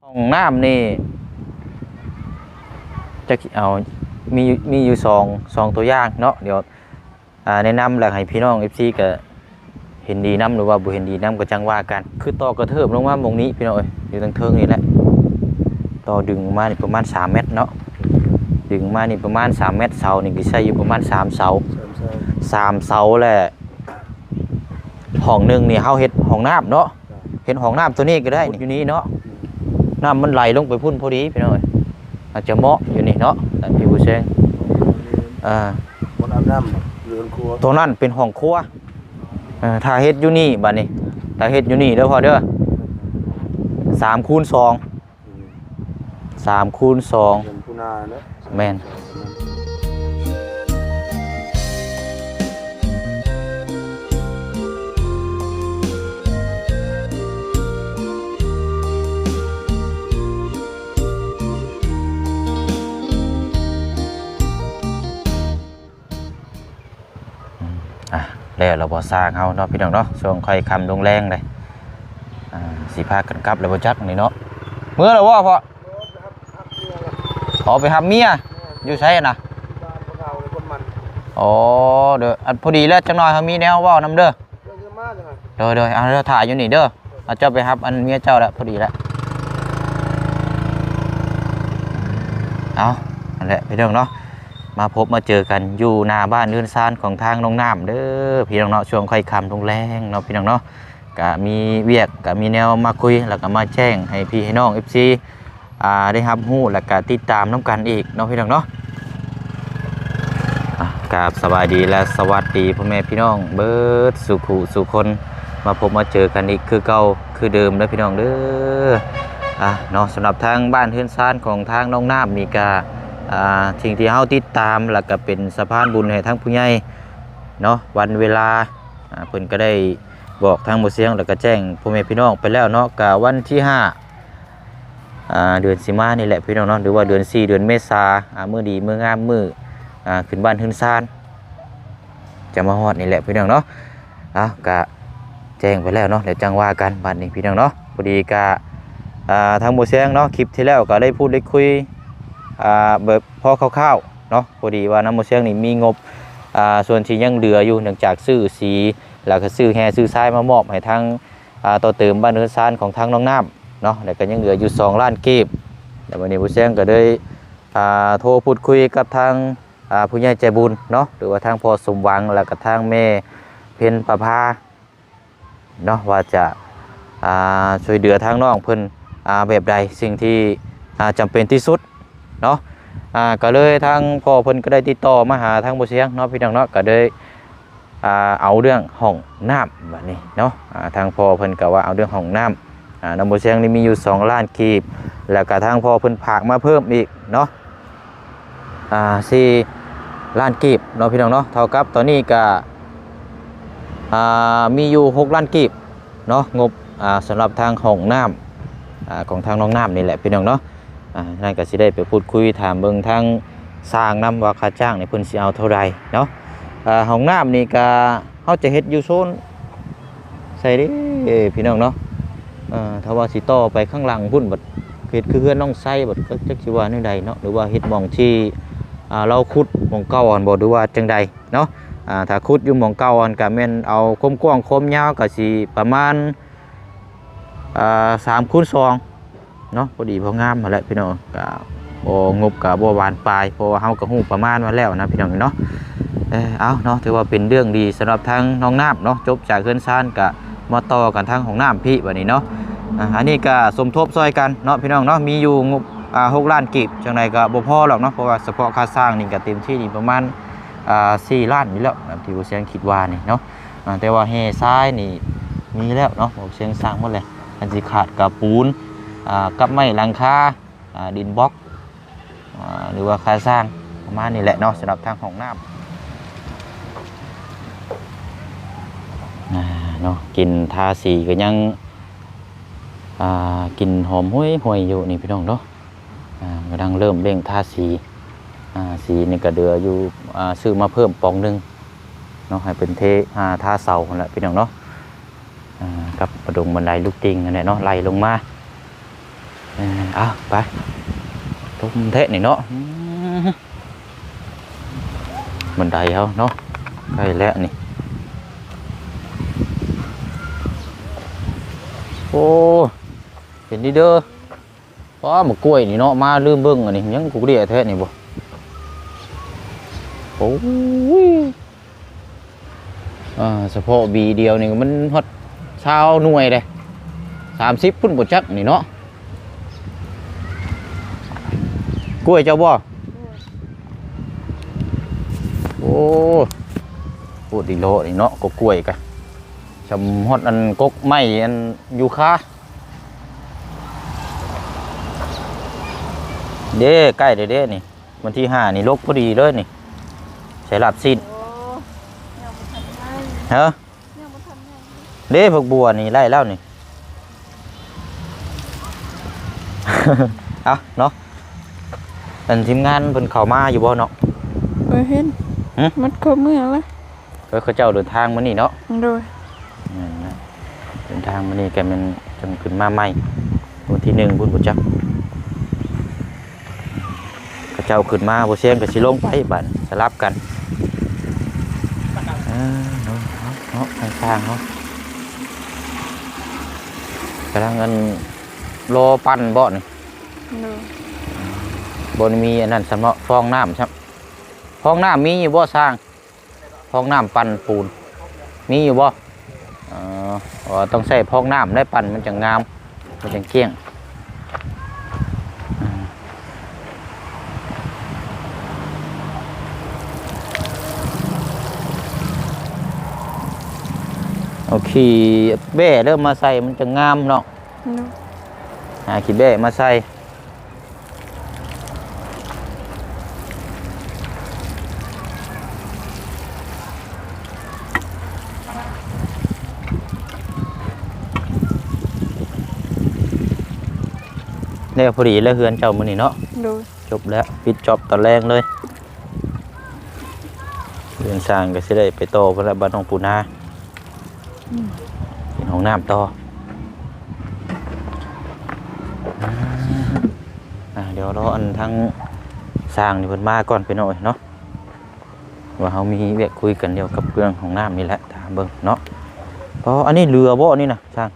ຫ້ອງນ້ຳນີ້ ຈັກຊິເອົາ ມີ ມີຢູ່ສອງ ສອງຕົວຢ່າງເນາະ. ດຽວ ອ່າ ແນະນຳ ແລ້ວໃຫ້ພີ່ນ້ອງເອັຟຊີກໍເຫັນດີນຳ ຫຼືວ່າບໍ່ເຫັນດີນຳກໍຈັ່ງວ່າກັນ. ຄືຕໍ່ກະເທີບລົງມາໝ່ອງນີ້ພີ່ນ້ອງເອີຍ ຢູ່ທາງເທິງນີ້ແຫຼະ. ຕໍ່ດຶງມານີ້ປະມານສາມແມັດເນາະ ດຶງມານີ້ປະມານສາມແມັດ ເສົານີ້ກໍໃຊ້ຢູ່ປະມານສາມເສົາ ສາມເສົາ ສາມເສົາແຫຼະ. ຫ້ອງໜຶ່ງນີ້ເຮົາເຮັດຫ້ອງນ້ຳເນາະ ເຮັດຫ້ອງນ້ຳຕົວນີ້ກໍໄດ້ ຢູ່ນີ້ເນາະ ນ້ຳມັນໄຫຼລົງໄປພຸ້ນພໍດີພີ່ນ້ອງເອີຍ. ອາດຈະເໝາະຢູ່ນີ້ເນາະ ຕາມທີ່ຜູ້ແຊງ ອ່າ ບ່ອນອາບນ້ຳ ຫຼືຫ້ອງຄົວ ຕົວນັ້ນເປັນຫ້ອງຄົວ. ເອີ ຖ້າເຮັດຢູ່ນີ້ ບາດນີ້ ຖ້າເຮັດຢູ່ນີ້ເດີພໍ່ເດີ ສາມຄູນສອງ ອືມ ສາມຄູນສອງ ເປັນຄູນາເນາະ ແມ່ນ. ອືມ ອ່ະ ແລ້ວລະບໍ່ ຊ່າງເຮົາເນາະພີ່ນ້ອງເນາະ ຊ່ວງຄ່ອຍຄ່ຳລົງແລງເດ້. ອ່າ ຊິພາກັນກັບແລ້ວບໍ່ຈັກນີ້ເນາະ ເມືອແລ້ວບໍ່ພໍ່? ອໍ ໄປຮັບເມຍ ຢູ່ໃສນະ? ອໍ ເດີ ອັນ ພໍດີແລ້ວ ຈັກໜ່ອຍເຮົາມີແນວເວົ້ານຳເດີ. ໂດຍໆ ເອົາ ຖ້າຢູ່ນີ້ເດີ ເອົາ ເຈົ້າໄປຮັບອັນເມຍເຈົ້າແລ້ວ ພໍດີແລ້ວ. ເອົາ ນັ້ນແຫຼະພີ່ນ້ອງເນາະ ມາພົບມາເຈີກັນຢູ່ໜ້າບ້ານເຮືອນຊານຂອງທາງນ້ອງນ້ຳເດີພີ່ນ້ອງເນາະ ຊ່ວງຄ່ອຍຄ່ຳລົງແລງເນາະພີ່ນ້ອງເນາະ. ກະມີວຽກ ກະມີແນວມາຄຸຍ ແລ້ວກະມາແຈ້ງໃຫ້ພີ່ໃຫ້ນ້ອງເອັຟຊີ ອ່າ ໄດ້ຮັບຮູ້ ແລ້ວກະຕິດຕາມນຳກັນອີກເນາະພີ່ນ້ອງເນາະ. ອ່າ ກາບສະບາຍດີ ແລະ ສະຫວັດດີພໍ່ແມ່ພີ່ນ້ອງເບິດສູ່ຜູ້ສູ່ຄົນ ມາພົບມາເຈີກັນອີກຄືເກົ່າຄືເດີມເດີພີ່ນ້ອງເດີ. ອ່າ ເນາະ ສຳລັບທາງບ້ານເຮືອນຊານຂອງທາງນ້ອງນ້ຳນີ້ກະ ອ່າ ສິ່ງທີ່ເຮົາຕິດຕາມ ແລ້ວກະເປັນສະພານບຸນໃຫ້ທາງຜູ້ໃຫຍ່ເນາະ ວັນເວລາ ອ່າ ເພິ່ນກະໄດ້ ບອກທາງບໍ່ຊຽງ ແລ້ວກະແຈ້ງພໍ່ແມ່ພີ່ນ້ອງໄປແລ້ວເນາະ ກະວັນທີຫ້າ ອ່າ ເດືອນຊິມານີ້ແຫຼະພີ່ນ້ອງເນາະ ຫຼືວ່າເດືອນສີ່ ເດືອນເມສາ ອ່າ ມື້ດີມື້ງາມ ມື້ ອ່າ ຂຶ້ນບ້ານຂຶ້ນຊານ ຈະມາຮອດນີ້ແຫຼະພີ່ນ້ອງເນາະ. ເອົາ ກະແຈ້ງໄປແລ້ວເນາະ ແລ້ວຈັ່ງວ່າກັນບາດນີ້ພີ່ນ້ອງເນາະ. ພໍດີກະ ອ່າ ທາງບໍ່ຊຽງເນາະ ຄລິບທີ່ແລ້ວກະໄດ້ພູດໄດ້ຄຸຍ ອ່າ ແບບພໍຄ່າວໆເນາະ ພໍດີວ່ານຳບໍ່ຊຽງນີ້ມີງົບ ອ່າ ສ່ວນທີ່ຍັງເຫຼືອຢູ່ ເນື່ອງຈາກຊື້ສີ ແລ້ວກະຊື້ແຮ່ຊື້ຊາຍມາມອບໃຫ້ທາງ ອ່າ ຕໍ່ເຕີມບ້ານເຮືອນຊານຂອງທາງນ້ອງນ້ຳເນາະ ແລ້ວກະຍັງເຫຼືອຢູ່ສອງລ້ານກີບ. ແລ້ວວັນນີ້ຜູ້ແຊງກະເລີຍ ອ່າ ໂທພູດຄຸຍກັບທາງ ອ່າ ຜູ້ໃຫຍ່ໃຈບຸນເນາະ ຫຼືວ່າທາງພໍ່ສົມຫວັງ ແລ້ວກະທາງແມ່ເພັນປະພາເນາະ ວ່າຈະ ອ່າ ຊ່ວຍເຫຼືອທາງນ້ອງເພິ່ນ ອ່າ ແບບໃດ ສິ່ງທີ່ ອ່າ ຈຳເປັນທີ່ສຸດເນາະ. ອ່າ ກະເລີຍທາງພໍ່ເພິ່ນກະໄດ້ຕິດຕໍ່ມາຫາທາງບໍ່ຊຽງເນາະ ພີ່ນ້ອງເນາະ ກະເລີຍ ອ່າ ເອົາເລື່ອງຫ້ອງນ້ຳບາດນີ້ເນາະ. ອ່າ ທາງພໍ່ເພິ່ນກະວ່າເອົາເລື່ອງຫ້ອງນ້ຳ ອ່າ ນຳບໍ່ຊຽງນີ້ມີຢູ່ສອງລ້ານກີບ ແລ້ວກະທາງພໍ່ເພິ່ນຝາກມາເພີ່ມອີກເນາະ ອ່າ ສີ່ລ້ານກີບເນາະ ພີ່ນ້ອງເນາະ. ເທົ່າກັບຕອນນີ້ກະ ອ່າ ມີຢູ່ຫົກລ້ານກີບເນາະ ງົບ ອ່າ ສຳລັບທາງຫ້ອງນ້ຳ ອ່າ ຂອງທາງນ້ອງນ້ຳນີ້ແຫຼະ ພີ່ນ້ອງເນາະ. ອ່າ ນັ້ນກະຊິໄດ້ໄປພູດຄຸຍຖາມເບິ່ງທາງຊ່າງນຳວ່າຄ່າຈ້າງນີ້ເພິ່ນຊິເອົາເທົ່າໃດເນາະ. ອ່າ ຫ້ອງນ້ຳນີ້ກະເຮົາຈະເຮັດຢູ່ໂຊນໃສເດ້ພີ່ນ້ອງເນາະ? ເອີ ຖ້າວ່າຊິຕໍ່ໄປຂ້າງຫຼັງພຸ້ນ ບັດເຮັດຄືເຮືອນນ້ອງໄຊ ບັດຈັກຊິວ່າແນວໃດເນາະ ຫຼືວ່າເຮັດໝ່ອງທີ່ ອ່າ ລາວຂຸດໝ່ອງເກົ່າຫັ້ນບໍ່ ຫຼືວ່າຈັ່ງໃດເນາະ? ອ່າ ຖ້າຂຸດຢູ່ໝ່ອງເກົ່າຫັ້ນກະແມ່ນເອົາຄວາມກວ້າງຄວາມຍາວກະຊິປະມານ ອ່າ ສາມຄູນສອງ ເນາະ ພໍດີພໍງາມຫັ້ນແຫຼະພີ່ນ້ອງ. ກະບໍ່ ງົບກະບໍ່ບານປາຍ ເພາະວ່າເຮົາກະຮູ້ປະມານມາແລ້ວນະພີ່ນ້ອງເນາະ. ເອີ ເອົາເນາະ ຖືວ່າເປັນເລື່ອງດີສຳລັບທາງນ້ອງນ້ຳເນາະ ຈົບຈາກເຮືອນຊານກະມາຕໍ່ກັນທາງຫ້ອງນ້ຳພີ້ບາດນີ້ເນາະ. ອ່າ ອັນນີ້ກະສົມທົບຊ່ອຍກັນເນາະ ພີ່ນ້ອງເນາະ ມີຢູ່ງົບ ອ່າ ຫົກລ້ານກີບ ຈັ່ງໃດກະບໍ່ພໍດອກເນາະ ເພາະວ່າສະເພາະຄ່າສ້າງນີ້ກະເຕັມທີ່ນີ້ປະມານ ອ່າ ສີ່ລ້ານນີ້ແຫຼະ ຕາມທີ່ບໍ່ຊຽງຄິດວ່ານີ້ເນາະ. ອ່າ ແຕ່ວ່າແຮ່ຊາຍນີ້ມີແລ້ວເນາະ ບໍ່ຊຽງສັ່ງໝົດແລ້ວ ອັນຊິຂາດກະປູນ ອ່າ ກັບໄມ້ຫຼັງຄາ ອ່າ ດິນບລັອກ ອ່າ ຫຼືວ່າຄ່າສ້າງປະມານນີ້ແຫຼະເນາະ ສຳລັບທາງຫ້ອງນ້ຳ. ອ່າ ເນາະ ກິ່ນທາສີກະຍັງ ອ່າ ກິ່ນຫອມຫວຍໆຢູ່ນີ້ພີ່ນ້ອງເນາະ. ອ່າ ກຳລັງເລີ່ມເລັ່ງທາສີ ອ່າ ສີນີ້ກະເຫຼືອຢູ່ ອ່າ ຊື້ມາເພີ່ມປ່ອງໜຶ່ງເນາະ ໃຫ້ເພິ່ນເທ ອ່າ ທາເສົາຫັ້ນແຫຼະພີ່ນ້ອງເນາະ. ອ່າ ກັບກະດົງບັນໄດລູກຕິ່ງຫັ້ນແຫຼະເນາະ ໄລ່ລົງມາ. ອ່າ ເອົາໄປ ລົມແທ້ນີ້ເນາະ ອືມ ບັນໄດເຮົາເນາະ ໃກ້ແລ້ວນີ້ ໂອ້ ເປັນດີເດີ ວ້າ ໝາກກ້ວຍນີ້ເນາະ ມາລືມເບິ່ງ ອັນນີ້ຍັງກຸກເດຍແທ້ນີ້ບໍ່ ໂອ້ຍ ອ່າ ສະເພາະບີດຽວນີ້ມັນຮອດຊາວໜ່ວຍເດ້ ສາມສິບພຸ້ນບໍ່ຈັກນີ້ເນາະ ກ້ວຍເຈົ້າບໍ່ ໂອ້ ໂພດດີເລາະນີ້ເນາະ ກໍກ້ວຍກະຊ່ຳຮອດອັນກົກໄມ້ອັນຢູຄາ ເດ້ ໃກ້ແລ້ວເດ້ນີ້ ວັນທີຫ້ານີ້ລົກພໍດີເລີຍນີ້ ໃສ່ລາບຊີ້ນ ໂອ້ ຍັງບໍ່ທັນໄດ້ ຮະ ຍັງບໍ່ທັນໄດ້ ເດ້ ຜັກບົວນີ້ໄດ້ແລ້ວນີ້ ເອົາເນາະ ອັນທີມງານເພິ່ນເຂົ້າມາຢູ່ບໍ່ເນາະ ບໍ່ເຫັນ ຫຶ ມັນເຂົ້າເມືອງລະ ເອີ ເຂົາເຈົ້າເດີນທາງມື້ນີ້ເນາະ ໂດຍ ແມ່ນນະ ເດີນທາງມື້ນີ້ກໍແມ່ນຈັ່ງຂຶ້ນມາໃໝ່ ວັນທີໜຶ່ງພຸ້ນບໍ່ຈັກ ເຂົາເຈົ້າຂຶ້ນມາ ບໍ່ແຊງກໍຊິລົງໄປບາດນີ້ ສະຫຼັບກັນ ເອີ ເນາະ ເນາະ ທາງຊ່າງເຮົາກຳລັງອັນ ລໍປັ່ນບໍ່ນີ້ ໂດຍ ບໍ່ໄດ້ມີອັນນັ້ນຊ້ຳເນາະ ຟອງນ້ຳຊ້ຳ ຟອງນ້ຳມີຢູ່ບໍ່ຊ່າງ? ຟອງນ້ຳປັ່ນປູນ ມີຢູ່ບໍ່? ເອີ ເອີ ຕ້ອງໃຊ້ຟອງນ້ຳໄດ້ ປັ່ນມັນຈັ່ງງາມ ມັນຈັ່ງກ້ຽງ ອາ ເອົາຂີ້ແບ້ເລີ່ມມາໃສ່ ມັນຈັ່ງງາມເນາະ ໂດຍ ຫາຂີ້ແບ້ມາໃສ່ ແລ້ວພໍດີແລ້ວເຮືອນເຈົ້າມື້ນີ້ເນາະ ໂດຍ ຈົບແລ້ວ ປິດຈອບຕອນແລງເລີຍ ເຮືອນຊ່າງກໍຊິໄດ້ໄປຕໍ່ພຸ້ນລະ ບ້ານໜອງປູນາ ອືມ ເປັນຫ້ອງນ້ຳຕໍ່ ອ່າ ດຽວລໍອັນທາງຊ່າງນີ້ເພິ່ນມາກ່ອນ ພີ່ນ້ອງເອີຍເນາະ ວ່າເຮົາມີວຽກຄຸຍກັນກ່ຽວກັບເລື່ອງຫ້ອງນ້ຳນີ້ແຫຼະ ຖາມເບິ່ງເນາະ ອໍ ອັນນີ້ເຫຼືອບໍ່ ອັນນີ້ນະຊ່າງ?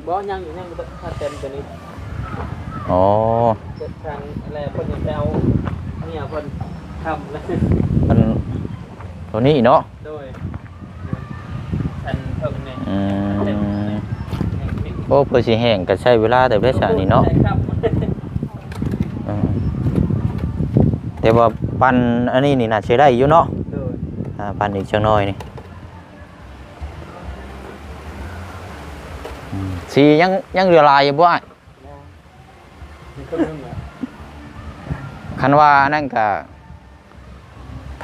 ບໍ່ ຍັງຢູ່ ຍັງບໍ່ທັນເຕັມຕົວນີ້ ອໍ ເຈັດຊັ້ນແລ້ວ ເພິ່ນຍັງໄປເອົາເມຍເພິ່ນຄ່ຳແລ້ວ ອັນຕົວນີ້ເນາະ ໂດຍ ອັນເພິ່ນນີ້ ອືມ ເຕັມ ໂອ້ ເພື່ອຊິແຫ້ງກໍໃຊ້ເວລາເຕີບເດ້ຊະນີ້ເນາະ ອືມ ແຕ່ວ່າປັ່ນອັນນີ້ນີ້ໜ້າຊິໄດ້ຢູ່ເນາະ ໂດຍ ອ່າ ປັ່ນອີກຈັກໜ້ອຍນີ້ ອືມ ສີຍັງ ຍັງເຫຼືອຫຼາຍຢູ່ບໍ່ອ້າຍ? ຍັງ ມີເຄິ່ງໜຶ່ງແຫຼະ ຄັນວ່າອັນນັ້ນກະ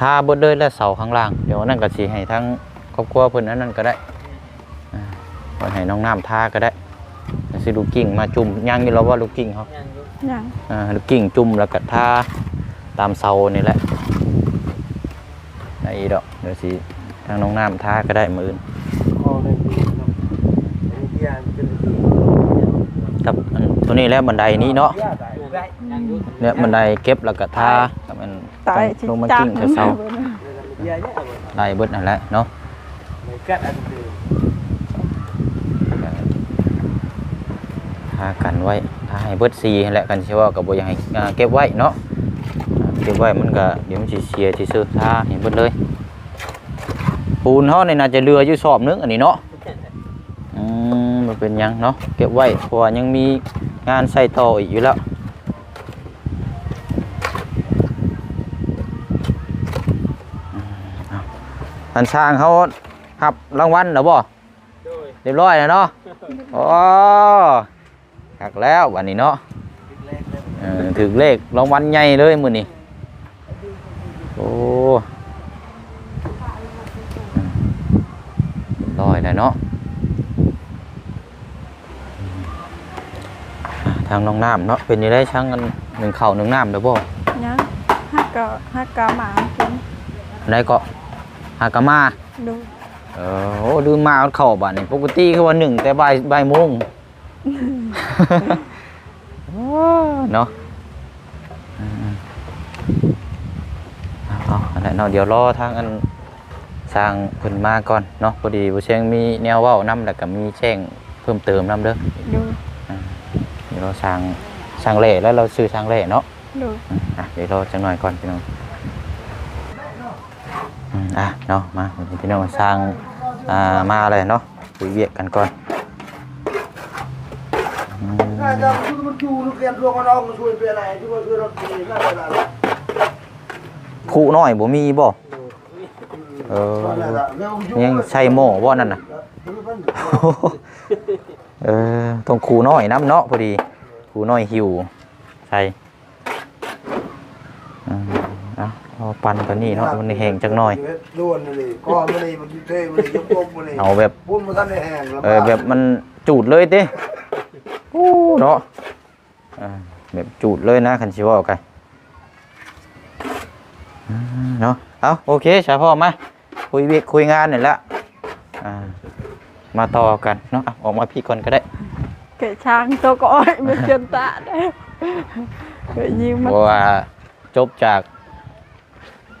ທາເບິດເລີຍແຫຼະເສົາຂ້າງລ່າງ ດຽວອັນນັ້ນກະຊິໃຫ້ທາງຄອບຄົວເພິ່ນອັນນັ້ນກະໄດ້ ອ່າ ເພິ່ນໃຫ້ນ້ອງນ້ຳທາກະໄດ້ ຊິລູກກິ້ງມາຈຸ່ມ ຍັງຢູ່ລະບໍ່ລູກກິ້ງເຮົາ? ຍັງຢູ່ ຍັງ ອ່າ ລູກກິ້ງຈຸ່ມແລ້ວກະທາຕາມເສົານີ້ແຫຼະ ໄດ້ອີກດອກ ດຽວຊິທາງນ້ອງນ້ຳທາກໍໄດ້ມື້ອື່ນ ກັບອັນຕົວນີ້ແຫຼະ ບັນໄດນີ້ເນາະ ແລະບັນໄດເກັບແລ້ວກໍທາ ກັບອັນ ຕາຍ ລົງມາກິ້ງແຖວເສົາ ໄດ້ເບິດຫັ້ນແຫຼະເນາະ ພາກັນໄວ້ ຖ້າໃຫ້ເບິດສີຫັ້ນແຫຼະ ຄັນຊິເວົ້າກໍບໍ່ຢາກໃຫ້ ອ່າ ເກັບໄວ້ເນາະ ອ່າ ເກັບໄວ້ມັນກໍ ດຽວມັນຊິເສຍຊື່ໆ ທາໃຫ້ເບິດເລີຍ ປູນເຮົານີ້ໜ້າຈະເຫຼືອຢູ່ສອບໜຶ່ງອັນນີ້ເນາະ ອືມ ບໍ່ເປັນຫຍັງເນາະ ເກັບໄວ້ ເພາະວ່າຍັງມີງານໃຊ້ຕໍ່ອີກຢູ່ແລ້ວ ອືມ ເອົາ ອັນຊ່າງເຮົາຮັບລາງວັນແລ້ວບໍ່? ໂດຍ ຮຽບຮ້ອຍແລ້ວເນາະ ໂອ້ ຄັກແລ້ວບັດນີ້ເນາະ ຖືກເລກແລ້ວ ເອີ ຖືກເລກລາງວັນໃຫຍ່ເລີຍມື້ນີ້ ໂອ້ ຮຽບຮ້ອຍແລ້ວເນາະ ອ່າ ທາງນ້ອງນ້ຳເນາະ ເປັນຈັ່ງໃດ ຊ່າງອັນ ໜຶ້ງເຂົ້າໜຶ້ງນ້ຳແລ້ວບໍ່? ຍັງ ຫາກະ ຫາກະໝາກິນ ອັນໃດເກາະ? ຫາກະໝາ ໂດຍ ເອີ ໂອ້ ລືມໝາເຂົ້າບາດນີ້ ປົກກະຕິຄືວ່າໜຶ້ງແຕ່ບ່າຍ ບ່າຍໂມງ. ເນາະ ເອີ ເອົາ ອັນນັ້ນເນາະ ດຽວລໍທາງອັນຊ່າງເພິ່ນມາກ່ອນເນາະ. ພໍດີບໍ່ຊຽງມີແນວເວົ້ານຳ ແລ້ວກໍມີແຈ້ງເພີ່ມເຕີມນຳເດີ. ໂດຍ ອ່າ ດຽວລໍຊ່າງ ຊ່າງແຫຼ້ ແລ້ວລາວຊື່ຊ່າງແຫຼ້ເນາະ. ໂດຍ ອ່າ ດຽວລໍຈັກໜ້ອຍກ່ອນພີ່ນ້ອງ. ອືມ ອ່ະເນາະ ມາພີ່ນ້ອງ ຊ່າງ ອ່າ ມາແລ້ວເນາະ ຄຸຍວຽກກັນກ່ອນ. ອືມ ຄຸນ້ອຍບໍ່ມີບໍ່? ເອີ ຍັງໃສ່ໝໍ້ບໍ່ນັ້ນນະ? ເອີ ຕ້ອງຄູນ້ອຍນຳເນາະ ພໍດີຄູນ້ອຍຫິ້ວໃສ່. ອືມ ເອົາ ເອົາປັ່ນຕົວນີ້ເນາະ ມັນແຫ້ງຈັກໜ້ອຍ. ເຮັດດ້ວນນີ້ ກ້ອນມັນນີ້ ມັນເທມັນນີ້ ຍົກກົບມັນນີ້ ເອົາແບບ ປຸ້ນບໍ່ທັນໄດ້ແຫ້ງລະ ເອີ ບາດ ແບບມັນຈູດເລີຍຕິ. ໂອ້ ເນາະ ອ່າ ແບບຈູດເລີຍນະ ຄັນຊິເວົ້າກະ ອ່າ ເນາະ. ເອົາ ໂອເຄ ສະພໍ່ ມາ ຄຸຍວຽກຄຸຍງານນີ້ແຫຼະ. ອ່າ ມາຕໍ່ກັນເນາະ ອອກມາພີ້ກ່ອນກໍໄດ້. ເກະຊ່າງໂຕກໍອ້ອຍ ມາເຊີນຕາໄດ້ ເກະຍິງມາ ເພາະວ່າຈົບຈາກ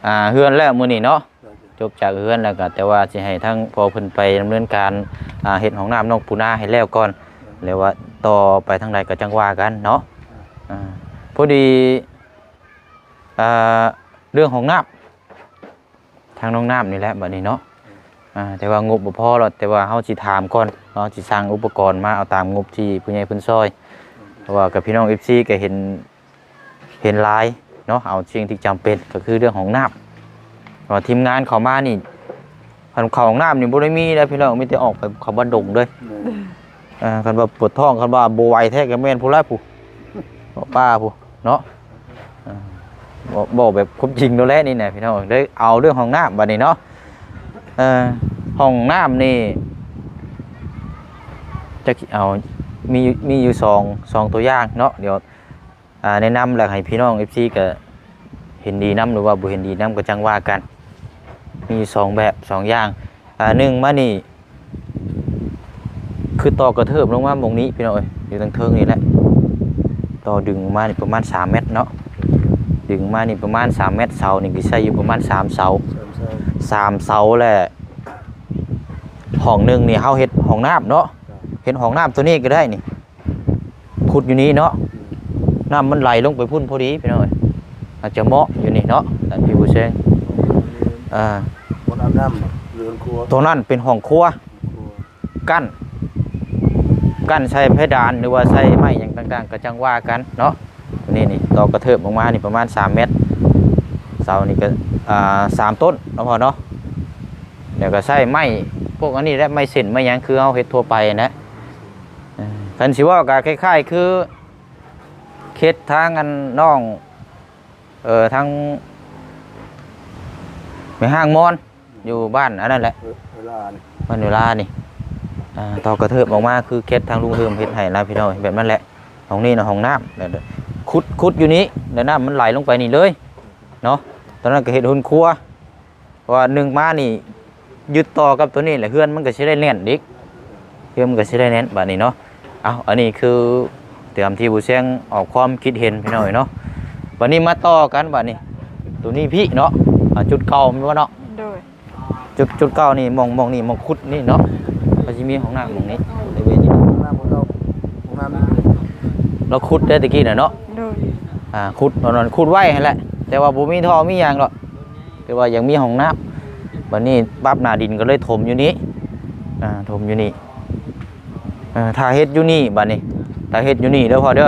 ອ່າ ເຮືອນແລ້ວມື້ນີ້ເນາະ. ຈົບຈາກເຮືອນແລ້ວກໍ ແຕ່ວ່າຊິໃຫ້ທາງພໍ່ເພິ່ນໄປດຳເນີນການ ອ່າ ເຮັດຫ້ອງນ້ຳນ້ອງປູນາໃຫ້ແລ້ວກ່ອນ ແລ້ວວ່າຕໍ່ໄປທາງໃດກໍຈັ່ງວ່າກັນເນາະ. ອ່າ ພໍດີ ອ່າ ເລື່ອງຫ້ອງນ້ຳ ທາງນ້ອງນ້ຳນີ້ແຫຼະບັດນີ້ເນາະ. ອ່າ ແຕ່ວ່າງົບບໍ່ພໍແລ້ວ ແຕ່ວ່າເຮົາຊິຖາມກ່ອນເນາະ ຊິສັ່ງອຸປະກອນມາເອົາຕາມງົບທີ່ຜູ້ໃຫຍ່ເພິ່ນຊ່ອຍ ເພາະວ່າກັບພີ່ນ້ອງເອັຟຊີກໍເຫັນ ເຫັນຫຼາຍເນາະ ເອົາສິ່ງທີ່ຈຳເປັນກໍຄືເລື່ອງຫ້ອງນ້ຳ ວ່າທີມງານເຂົ້າມານີ້ ຄັນເຂົ້າຫ້ອງນ້ຳນີ້ບໍ່ໄດ້ມີເດ້ພີ່ນ້ອງ ມີແຕ່ອອກໄປເຂົ້າບ້ານດົງເດ້. ແມ່ນ ເອີ ຄັນວ່າປວດທ້ອງ ຄັນວ່າບໍ່ໄຫວແທ້ກໍແມ່ນຜູ້ຫຼາຍຜູ້ ເວົ້າປ່າຜູ້ເນາະ. ເອີ ເວົ້າ ເວົ້າແບບຄວາມຈິງໂລດແຫຼະນີ້ນະພີ່ນ້ອງ ໄດ້ເອົາເລື່ອງຫ້ອງນ້ຳບັດນີ້ເນາະ. ເອີ ຫ້ອງນ້ຳນີ້ຈັກຊິເອົາ ມີ ມີຢູ່ສອງ ສອງຕົວຢ່າງເນາະ ດຽວ ອ່າ ແນະນຳ ແລ້ວໃຫ້ພີ່ນ້ອງເອັຟຊີກໍເຫັນດີນຳ ຫຼືວ່າບໍ່ເຫັນດີນຳກໍຈັ່ງວ່າກັນ. ມີສອງແບບສອງຢ່າງ ອ່າ ໜຶ່ງມານີ້ ຄືຕໍ່ກະເທີບລົງມາໝ່ອງນີ້ພີ່ນ້ອງເອີຍ ຢູ່ທາງເທິງນີ້ແຫຼະ ຕໍ່ດຶງມານີ້ປະມານສາມແມັດເນາະ ດຶງມານີ້ປະມານສາມແມັດ ເສົານີ້ກໍໃຊ້ຢູ່ປະມານສາມເສົາ ສາມເສົາ ສາມເສົາ ແລະ ຫ້ອງໜຶ່ງນີ້ເຮົາເຮັດຫ້ອງນ້ຳເນາະ ເຮັດຫ້ອງນ້ຳຕົວນີ້ກໍໄດ້ນີ້ ຂຸດຢູ່ນີ້ເນາະ ອືມ ນ້ຳມັນໄຫຼລົງໄປພຸ້ນພໍດີພີ່ນ້ອງເອີຍ ອາດຈະເໝາະຢູ່ນີ້ເນາະ ທ່ານພີ່ຜູ້ແຊງ. ອ່າ ບ່ອນອາບນ້ຳ ເຮືອນຄົວ ຕົວນັ້ນເປັນຫ້ອງຄົວ ຫ້ອງຄົວ ກັ້ນ ກັ້ນໃສ່ເພດານ ຫຼືວ່າໃສ່ໄມ້ຫຍັງຕ່າງໆ ກໍຈັ່ງວ່າກັນເນາະ. ນີ້ ນີ້ ຕໍ່ກະເທີບລົງມານີ້ປະມານສາມແມັດ ເສົານີ້ກໍ ອ່າ ສາມຕົ້ນເນາະພໍ່ເນາະ ແລ້ວກໍໃຊ້ໄມ້ພວກອັນນີ້ແຫຼະ ໄມ້ເສັ້ນໄມ້ຫຍັງ ຄືເຮົາເຮັດທົ່ວໄປຫັ້ນແຫຼະ. ເອີ ຄັນຊິເວົ້າກໍຄ້າຍໆຄືເຂດທາງອັນນ້ອງ ເອີ ທາງແມ່ຮ້າງມອນ ຢູ່ບ້ານອັນນັ້ນແຫຼະ ເວລານີ້ ບ້ານເວລານີ້ ອ່າ ຕໍ່ກະເທີບອອກມາຄືເຂດທາງລຸງເຮີມເຮັດໃຫ້ນະພີ່ນ້ອງ ແບບນັ້ນແຫຼະ. ຫ້ອງນີ້ນະຫ້ອງນ້ຳ ແລ້ວຂຸດ ຂຸດຢູ່ນີ້ ແລ້ວນ້ຳມັນໄຫຼລົງໄປນີ້ເລີຍເນາະ. ຕອນນັ້ນກໍເຮັດຮຸນຄົວ ເພາະວ່າໜຶ່ງມານີ້ ຍຶດຕໍ່ກັບຕົວນີ້ແຫຼະ ເຮືອນມັນກໍຊິໄດ້ແໜ້ນອີກ ເຮືອນມັນກໍຊິໄດ້ແໜ້ນບາດນີ້ເນາະ. ເອົາ ອັນນີ້ຄືຕາມທີ່ຜູ້ແຊງອອກຄວາມຄິດເຫັນພີ່ນ້ອງເນາະ. ບາດນີ້ມາຕໍ່ກັນບາດນີ້ ຕົວນີ້ພີ້ເນາະ ອ່າ ຈຸດເກົ່າແມ່ນບໍ່ເນາະ? ໂດຍ ຈຸດ ຈຸດເກົ່ານີ້ ໝ່ອງ ໝ່ອງນີ້ ໝ່ອງຂຸດນີ້ເນາະ ກໍຊິມີຫ້ອງນ້ຳໝ່ອງນີ້ ໃນເວນີ້ ຫ້ອງນ້ຳຂອງເຮົາ ຫ້ອງນ້ຳນີ້ ລາວຂຸດໄດ້ຕະກີ້ນະເນາະ. ໂດຍ ອ່າ ຂຸດ ຕອນນັ້ນຂຸດໄວ້ຫັ້ນແຫຼະ ແຕ່ວ່າບໍ່ມີທໍ່ມີຫຍັງດອກ ແຕ່ວ່າຍັງມີຫ້ອງນ້ຳ. ບາດນີ້ປັບໜ້າດິນກໍເລີຍຖົມຢູ່ນີ້ ອ່າ ຖົມຢູ່ນີ້. ເອີ ຖ້າເຮັດຢູ່ນີ້ບາດນີ້ ຖ້າເຮັດຢູ່ນີ້ເດີພໍ່ເດີ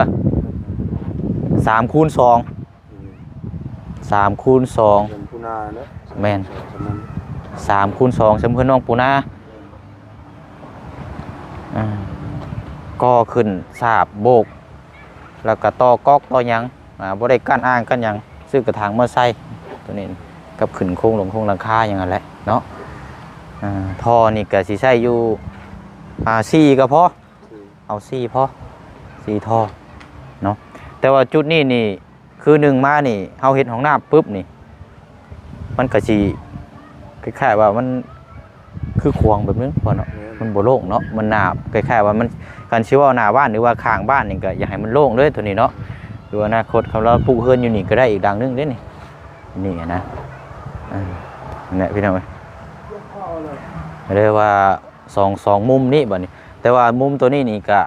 ສາມຄູນສອງ ອືມ ສາມຄູນສອງ ເປັນປູນາເນາະ. ແມ່ນ ສາມຄູນສອງ ສຳເພິ່ນນ້ອງປູນາ ອ່າ ກໍຂຶ້ນສາບໂບກ ແລ້ວກໍຕໍ່ກອກຕໍ່ຫຍັງ ອ່າ ບໍ່ໄດ້ກັ້ນອ່າງກັ້ນຫຍັງ ຊື້ກະຖາງມາໃສ່ ຕົວນີ້ກັບຂຶ້ນໂຄງຫຼວງໂຄງຫຼັງຄາຫຍັງຫັ້ນແຫຼະເນາະ. ອ່າ ທໍ່ນີ້ກໍຊິໃຊ້ຢູ່ ອ່າ ສີ່ກໍພໍ ເອົາສີ່ພໍ ສີ່ທໍ່ເນາະ. ແຕ່ວ່າຈຸດນີ້ນີ້ ຄືໜຶ່ງມານີ້ ເຮົາເຮັດຫ້ອງນ້ຳປຶບນີ້ ມັນກໍຊິຄ້າຍໆວ່າມັນຄືຂວາງແບບໜຶ່ງພໍເນາະ. ແມ່ນ ມັນບໍ່ໂລ່ງເນາະ ມັນໜ້າ ຄ້າຍໆວ່າມັນ ຄັນຊິເວົ້າໜ້າບ້ານ ຫຼືວ່າຂ້າງບ້ານນີ້ ກໍຢາກໃຫ້ມັນໂລ່ງເລີຍໂຕນີ້ເນາະ. ຄືອະນາຄົດ ຄັນລາວປູກເຮືອນຢູ່ນີ້ກໍໄດ້ອີກຫຼັງໜຶ່ງເດ້ນີ້ ນີ້ນະ. ເອີ ນັ້ນແຫຼະພີ່ນ້ອງເອີຍ ເລີຍວ່າສອງ ສອງມຸມນີ້ບັດນີ້. ແຕ່ວ່າມຸມໂຕນີ້ນີ້ກະ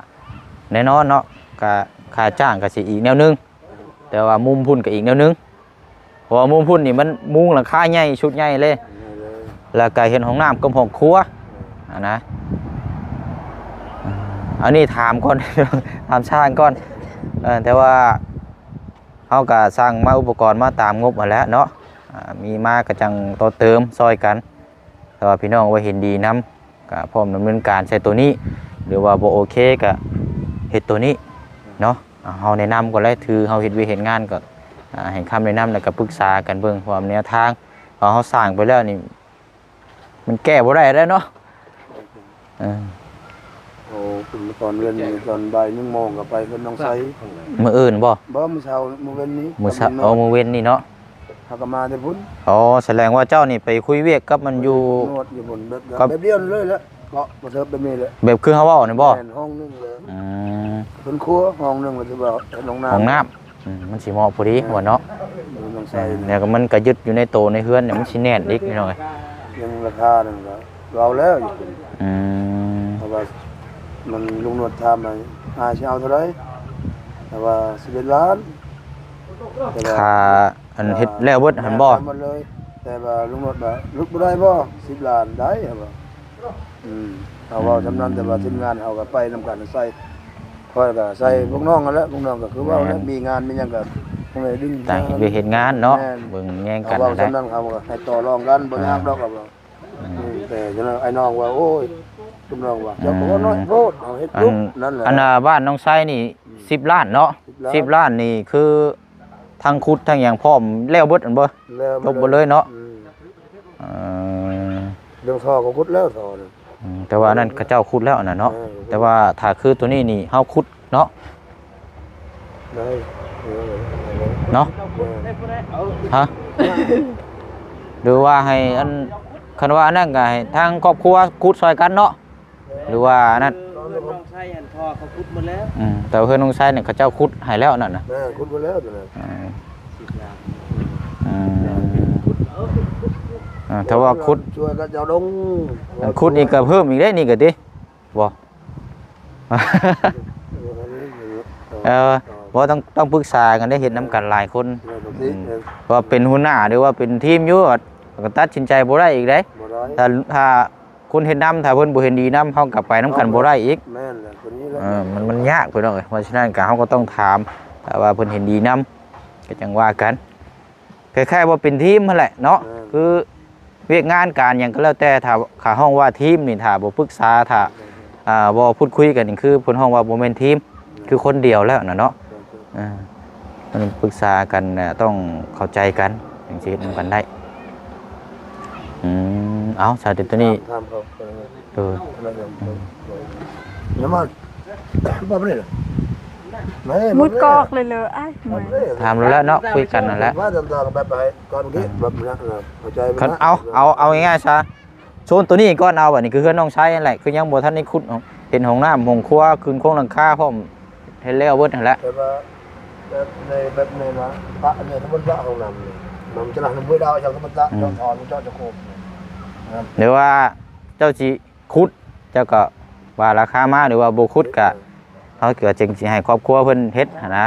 ແນ່ນອນເນາະ ກະຄ່າຈ້າງກະຊິອີກແນວໜຶ່ງ ແຕ່ວ່າມຸມພຸ້ນກະອີກແນວໜຶ່ງ. ເພາະວ່າມຸມພຸ້ນນີ້ມັນມຸງຫຼັງຄາໃຫຍ່ ຊຸດໃຫຍ່ເລີຍ ແລ້ວກະເຮັດຫ້ອງນ້ຳກັບຫ້ອງຄົວຫັ້ນນະ. ອັນນີ້ຖາມກ່ອນ ຖາມຊ່າງກ່ອນ. ເອີ ແຕ່ວ່າເຮົາກະສັ່ງມາ ອຸປະກອນມາຕາມງົບຫັ້ນແຫຼະເນາະ. ອ່າ ມີມາກະຈັ່ງຕໍ່ເຕີມຊ່ອຍກັນ. ແຕ່ວ່າພີ່ນ້ອງວ່າເຫັນດີນຳ ກະພ້ອມດຳເນີນການໃສ່ໂຕນີ້ ຫຼືວ່າບໍ່ໂອເຄກະເຮັດໂຕນີ້ເນາະ. ເຮົາແນະນຳກ່ອນແຫຼະ ຖືເຮົາເຮັດວຽກເຮັດງານກໍ ອ່າ ໃຫ້ຄຳແນະນຳ ແລ້ວກໍປຶກສາກັນເບິ່ງ ເພາະວ່າແນວທາງເຮົາສ້າງໄປແລ້ວນີ້ ມັນແກ້ບໍ່ໄດ້ແລ້ວເນາະ. ເອີ ໂອ້ ຂຶ້ນມາຕອນເວັນນີ້ ຕອນບ່າຍໜຶ່ງໂມງກໍໄປເຮືອນນ້ອງໄຊ. ມື້ອື່ນບໍ່? ບໍ່ ມື້ເຊົ້າ ມື້ເວັນນີ້ ມື້ເຊົ້າ. ຕອນເວັນ ອໍ ມື້ເວັນນີ້ເນາະ. ເຮົາກໍມາແຕ່ພຸ້ນ. ອໍ ສະແດງວ່າເຈົ້ານີ້ໄປຄຸຍວຽກກັບມັນຢູ່ ນວດຢູ່ພຸ້ນ ແບບ ກັບ ແບບດຽວເລີຍແຫຼະ ເກາະມາເທີບແບບນີ້ແຫຼະ. ແບບຄືເຮົາເວົ້ານີ້ບໍ່? ແມ່ນ ຫ້ອງໜຶ່ງເລີຍ. ອືມ ເປັນຄົວຫ້ອງໜຶ່ງ ແລ້ວຊິວ່າຫ້ອງນ້ຳ ຫ້ອງນ້ຳ. ອືມ ມັນຊິເໝາະພໍດີ ແມ່ນ ວ່າເນາະ. ເອີ ນ້ອງໄຊ. ອືມ ແລ້ວກໍມັນກໍຍຶດຢູ່ໃນໂຕໃນເຮືອນນີ້ ມັນຊິແໜ້ນອີກ ພີ່ນ້ອງເອີຍ. ຍັງລາຄານັ້ນກໍເວົ້າແລ້ວຢູ່ພຸ້ນ. ອືມ ເພາະວ່າມັນ ລຸງນວດຖາມວ່າ ອ້າຍຊິເອົາເທົ່າໃດ? ແຕ່ວ່າສິບເອັດລ້ານ ແຕ່ວ່າ ຄ່າ ອັນເຮັດແລ້ວເບິດຫັ້ນບໍ່? ແມ່ນ ທັງໝົດເລີຍ. ແຕ່ວ່າລຸງນວດວ່າຫຼຸດບໍ່ໄດ້ບໍ່? ສິບລ້ານໄດ້ ເຮົາວ່າ. ອືມ ເຮົາເວົ້າສ່ຳນັ້ນ ແຕ່ວ່າທີມງານເຮົາກໍໄປນຳກັນ ໃສ່ ຂ້ອຍກໍໃສ່ ອືມ ພວກນ້ອງຫັ້ນແຫຼະ ພວກນ້ອງກໍຄືເວົ້າແຫຼະ ແມ່ນ ມີງານມີຫຍັງກໍພວກນີ້ດຶງ ຕ່າງເຮັດວຽກເຮັດງານເນາະ. ແມ່ນ ເບິ່ງແຍງກັນ. ເຮົາເວົ້າສ່ຳນັ້ນ ເຮົາກໍໃຫ້ຕໍ່ລອງກັນ ບໍ່ຍາກດອກ ອ່າ ເຮົາວ່າ. ອືມ ອືມ ແຕ່ຈັ່ງນັ້ນ ອ້າຍນ້ອງວ່າ ໂອ້ຍ ຊຸມນ້ອງວ່າ ເຈົ້າກໍເວົ້ານ້ອຍໂພດ ເຮົາເຮັດຢູ່ນັ້ນແຫຼະ. ອັນ ອັນນ່າ ບ້ານນ້ອງໄຊນີ້ ອືມ ສິບລ້ານເນາະ. ສິບລ້ານ ສິບລ້ານນີ້ຄື ທັງຂຸດທັງຫຍັງພ້ອມແລ້ວເບິດແມ່ນບໍ່? ແລ້ວ ຈົບເບິດເລີຍເນາະ. ອືມ ເອີ ເລື່ອງທໍ່ກໍຂຸດແລ້ວ ທໍ່ນະ. ອືມ ແຕ່ວ່າອັນນັ້ນເຂົາເຈົ້າຂຸດແລ້ວອັນນັ້ນເນາະ. ເອີ ແຕ່ວ່າຖ້າຄືໂຕນີ້ນີ້ເຮົາຂຸດເນາະ. ໄດ້ ເອີ ເນາະ. ເອີ ຮະ ຫຼືວ່າໃຫ້ອັນ ຄັນວ່າອັນນັ້ນກໍໃຫ້ທາງຄອບຄົວຂຸດຊ່ອຍກັນເນາະ. ຫຼືວ່າອັນນັ້ນ ເອີ ເຮືອນນ້ອງໄຊຫັ້ນ ທໍ່ເຂົາຂຸດໝົດແລ້ວ. ອືມ ແຕ່ວ່າເຮືອນນ້ອງໄຊນີ້ເຂົາເຈົ້າຂຸດໃຫ້ແລ້ວນັ້ນນະ. ແມ່ນ ຂຸດໝົດແລ້ວນັ້ນນະ. ອ່າ ອືມ ອ່າ ຖ້າວ່າຂຸດ ຊ່ວຍກັນເຈົ້າດົງ ອັນຂຸດນີ້ກໍເພີ່ມອີກເດ້ນີ້ກໍຕິ ບໍ່? ເອີ ບໍ່ ຕ້ອງ ຕ້ອງປຶກສາກັນເດ້ ເຮັດນຳກັນຫຼາຍຄົນ. ເອີ ອືມ ເອີ ເພາະວ່າເປັນຫົວໜ້າ ຫຼືວ່າເປັນທີມຢູ່ ກໍຕັດສິນໃຈບໍ່ໄດ້ອີກເດ້. ບໍ່ໄດ້ ຖ້າ ຖ້າ ຄົນເຮັດນຳ ຖ້າເພິ່ນບໍ່ເຫັນດີນຳ ເຮົາກໍໄປນຳກັນບໍ່ໄດ້ອີກ. ແມ່ນແຫຼະ ຕົວນີ້ແຫຼະ. ເອີ ມັນ ມັນຍາກພີ່ນ້ອງເອີຍ. ເພາະສະນັ້ນກໍ ເຮົາກໍຕ້ອງຖາມ ຖ້າວ່າເພິ່ນເຫັນດີນຳ ກໍຈັ່ງວ່າກັນ. ຄ້າຍໆວ່າເປັນທີມຫັ້ນແຫຼະເນາະ. ແມ່ນ ຄືວຽກງານການຫຍັງກໍແລ້ວແຕ່ ຖ້າ ຖ້າຮ້ອງວ່າທີມນີ້ ຖ້າບໍ່ປຶກສາ ຖ້າ ອ່າ ບໍ່ພູດຄຸຍກັນນີ້ ຄືເພິ່ນຮ້ອງວ່າບໍ່ແມ່ນທີມ. ຄືຄົນດຽວແລ້ວນະເນາະ. ເອີ ມັນປຶກສາກັນນະ ຕ້ອງເຂົ້າໃຈກັນ ຈັ່ງຊິເຮັດນຳກັນໄດ້. ອືມ ເອົາ ສາທິດໂຕນີ້ ຖາມເຂົາ ເອີ ອືມ ນ້ຳມັນ ບໍ່ໄດ້ລະ ໝຸດກອກເລີຍເລີ ອ້າຍ ຖາມແລ້ວເນາະ ຄຸຍກັນນັ້ນແຫຼະ ວ່າຕາມໆ ແບບໃດ ກ່ອນເກະ ແບບນັ້ນນະ ເຂົ້າໃຈ ຄັນ ເອົາ ເອົາ ເອົາງ່າຍໆຊະ ໂຊນໂຕນີ້ກ່ອນເອົາ ອັນນີ້ຄືເຮືອນນ້ອງໄຊຫັ້ນແຫຼະ ຄືຍັງບໍ່ທັນໄດ້ຂຸດເນາະ ເປັນຫ້ອງນ້ຳຫ້ອງຄົວ ຂຶ້ນໂຄງຫຼັງຄາພ້ອມ ເຮັດແລ້ວເບິດຫັ້ນແຫຼະ ແຕ່ວ່າແບບໃນ ແບບໃນນະ ປະໃນທຳມະດາຫ້ອງນ້ຳນີ້ ມັນຈະລະນຳຫ້ວຍດາວ ຈາກທຳມະດາ ອືມ ຈາກຖອນ ຈາກຈະໂຄກ ຫຼືວ່າເຈົ້າຊິ ຂຸດ ເຈົ້າກໍວ່າລາຄາມາ ຫຼືວ່າບໍ່ຂຸດກໍ ເຮົາກໍຈຶ່ງຊິໃຫ້ຄອບຄົວເພິ່ນເຮັດຫັ້ນນະ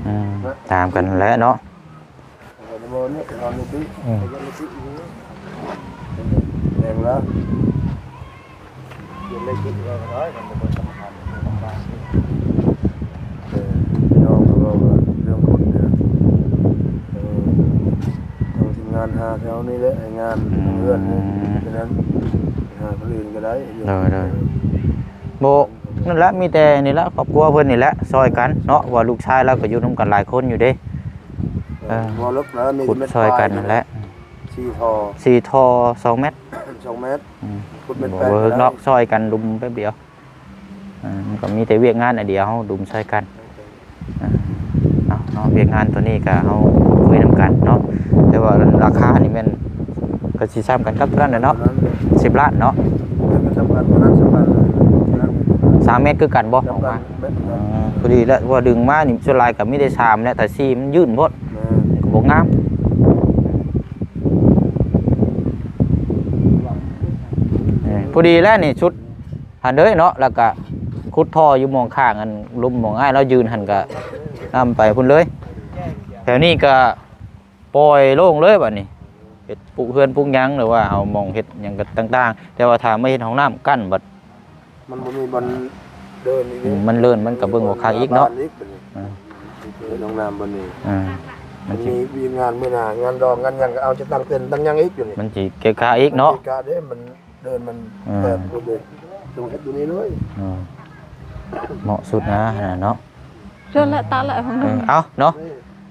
ອືມ ຕາມກັນແຫຼະເນາະ ອືມ ແມ່ນລະ ເອີ ພີ່ນ້ອງກໍເວົ້າວ່າເລື່ອງຄົນນີ້ນະ ເອີ ທາງທີມງານຫາແຖວນີ້ແຫຼະ ໃຫ້ງານ ອືມ ເຮືອນນີ້ ສະນັ້ນ ຫາຄົນອື່ນກໍໄດ້ ໂດຍໆ ບໍ່ ນັ້ນແຫຼະ ມີແຕ່ນີ້ແຫຼະ ຄອບຄົວເພິ່ນນີ້ແຫຼະ ຊ່ອຍກັນເນາະ ວ່າລູກຊາຍລາວກໍຢູ່ນຳກັນຫຼາຍຄົນຢູ່ເດ້ ເອີ ບໍ່ເລິກນະ ມີແຕ່ ຂຸດຊ່ອຍກັນນັ້ນແຫຼະ ສີ່ທໍ່ ສີ່ທໍ່ ສອງແມັດ ສອງແມັດ ອືມ ຂຸດແມັດ ບໍ່ເລິກເນາະ ຊ່ອຍກັນດຸມແປັບດຽວ ອ່າ ມັນກໍມີແຕ່ວຽກງານອັນດຽວ ເຮົາດຸມຊ່ອຍກັນ ອ່າ ເນາະ ເນາະ ວຽກງານຕົວນີ້ກໍເຮົາຄຸຍນຳ ກັນເນາະ ແຕ່ວ່າລາຄານີ້ແມ່ນກໍຊິສ່ຳກັນກັບຕົວນັ້ນແຫຼະເນາະ ສິບລ້ານເນາະ ແມ່ນກໍສ່ຳກັນ ບໍ່ໜັກສ່ຳກັນ ສາມແມັດຄືກັນບໍ່ ສ່ຳກັນ ອອກມາ ແມ່ນ ພໍດີແລ້ວ ເພາະວ່າດຶງມານີ້ສ່ວນຫຼາຍກໍມີແຕ່ສາມແຫຼະ ຖ້າສີ່ມັນຍືນໂພດ ແມ່ນ ກໍບໍ່ງາມ ເອີ ພໍດີແລ້ວນີ້ສຸດ ຫັ້ນເລີຍເນາະ ແລ້ວກະຂຸດທໍ່ຢູ່ໝ່ອງຂ້າງອັນລຸ່ມໝ່ອງອ້າຍລາວຢືນຫັ້ນກະນຳໄປພຸ້ນເລີຍ ແຖວນີ້ກະປ່ອຍໂລ່ງເລີຍບາດນີ້ ເຮັດປຸກເຮືອນປຸກຫຍັງ ຫຼືວ່າເອົາໝ່ອງເຮັດຫຍັງກະຕ່າງໆ ແຕ່ວ່າຖ້າມາເຮັດຫ້ອງນ້ຳກັ້ນບັດ ມັນບໍ່ມີບ່ອນເດີນອີກ ອືມ ມັນເລີນ ມັນກະເບິ່ງບໍ່ຄັກອີກເນາະ ເອີ ເຮັດຫ້ອງນ້ຳບ່ອນນີ້ ເອີ ມັນຊິມີວຽກງານມື້ໜ້າ ງານດອງງານຫຍັງກະເອົາຈະຕັ້ງເຕັນຕັ້ງຫຍັງອີກຢູ່ນີ້ ມັນຊິເກະກະອີກເນາະ ເກະກະເດ້ ມັນ ເດີນມັນ ເອີ ແຄບເລີຍ ຕ້ອງເຮັດຢູ່ນີ້ເລີຍ ເອີ ເໝາະສຸດນະຫັ້ນນະເນາະ ເຊີນແຫຼະ ຕາແຫຼະ ເອີ ເອົາເນາະ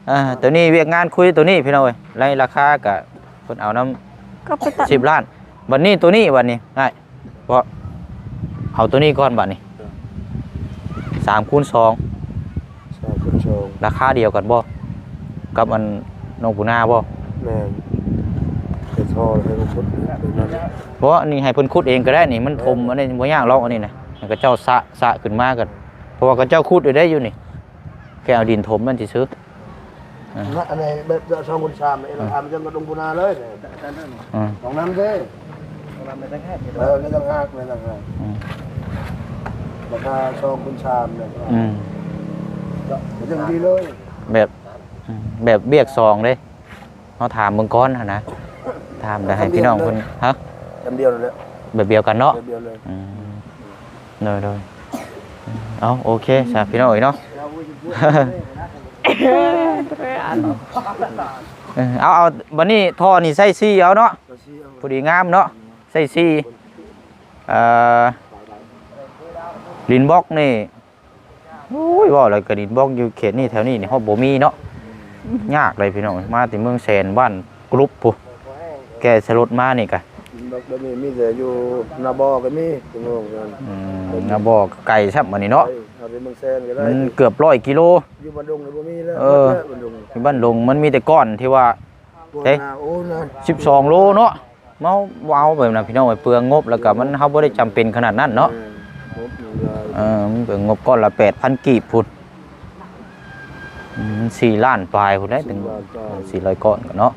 ເອີ ໂຕນີ້ວຽກງານຄຸຍໂຕນີ້ພີ່ນ້ອງເອີຍ ໃນລາຄາກະເພິ່ນເອົານຳ ກໍໄປຕັດ ສິບລ້ານ ບັດນີ້ໂຕນີ້ບັດນີ້ ອ້າຍ ເພາະເອົາໂຕນີ້ກ່ອນບັດນີ້ ສາມຄູນສອງ ສາມຄູນສອງ ລາຄາດຽວກັນບໍ່ ກັບອັນນ້ອງປູນາບໍ່ ແມ່ນ ແຕ່ທໍ່ໃຫ້ມັນຂຸດ ບໍ່ ອັນນີ້ໃຫ້ເພິ່ນຂຸດເອງກໍໄດ້ນີ້ ມັນຖົມ ແມ່ນ ອັນນີ້ບໍ່ຍາກຫຼອກ ອັນນີ້ນະ ໃຫ້ເຂົາເຈົ້າສະ ສະຂຶ້ນມາກໍ ເພາະວ່າເຂົາເຈົ້າຂຸດຢູ່ໄດ້ຢູ່ນີ້ ແຄ່ເອົາດິນຖົມມັນຊື່ໆ ອ່າ ອັນນີ້ແບບສອງຄູນສາມ ເອີ ລາຄາມັນຈະລົງພຸ້ນນາເລີຍ ອືມ ສອງນຳເດ້ ເອີ ໃນຕ່າງຫາກ ໃນຕ່າງຫາກ ອືມ ລາຄາສອງຄູນສາມເລີຍ ອືມ ກໍຍັງດີເລີຍ ແບບ ອືມ ແບບວຽກສອງເດ້ ເຮົາຖາມເບິ່ງກ່ອນຫັ້ນນະ ຖາມແຕ່ໃຫ້ພີ່ນ້ອງເພິ່ນ ຮະ ອັນດຽວນັ້ນແຫຼະ ແບບດຽວກັນເນາະ ແບບດຽວເລີຍ ອືມ ໂດຍໆ ເອົາ ໂອເຄຊະພີ່ນ້ອງເອີຍເນາະ ເອີ ເອົາ ເອົາ ບັດນີ້ທໍ່ນີ້ໃສ່ສີ່ເອົາເນາະ ພໍດີງາມເນາະ ໃສ່ສີ່ ເອີ ດິນບລັອກນີ້ ໂອ້ຍ ເວົ້າແລ້ວກໍດິນບລັອກຢູ່ເຂດນີ້ແຖວນີ້ນີ້ ຮອດບໍ່ມີເນາະ ຍາກເລີຍພີ່ນ້ອງ ມາແຕ່ເມືອງແສນ ບ້ານກຣຸບພຸ້ນ ແກ່ສະຫຼົດມານີ້ກະ ດິນບລັອກດຽວນີ້ມີແຕ່ຢູ່ນາບໍ່ກໍມີ ອືມ ນາບໍ່ກໍໄກຊ້ຳບັດນີ້ເນາະ ເອົາແຕ່ເມືອງແສນກໍໄດ້ ມັນເກືອບຮ້ອຍກິໂລ ຢູ່ບ້ານດົງກໍບໍ່ມີແລ້ວ ເອີ ໝົດແລ້ວບ້ານດົງ ຢູ່ບ້ານດົງມັນມີແຕ່ກ້ອນທີ່ວ່າ ເດ້ ໂອ້ນະ ສິບສອງໂລເນາະ ເຮົາເວົ້າແບບນັ້ນພີ່ນ້ອງເອີຍ ເປືອງງົບ ແລ້ວກໍມັນ ເຮົາບໍ່ໄດ້ຈຳເປັນຂະໜາດນັ້ນເນາະ ເອີ ງົບມັນຫຼາຍ ເອີ ມັນເປືອງງົບ ກ້ອນລະແປດພັນກີບພຸ້ນ ອືມ ສີ່ລ້ານປາຍພຸ້ນແຫຼະ ເຖິງສີ່ລ້ານປາຍ ເອີ ສີ່ຮ້ອຍກ້ອນກໍເນາະ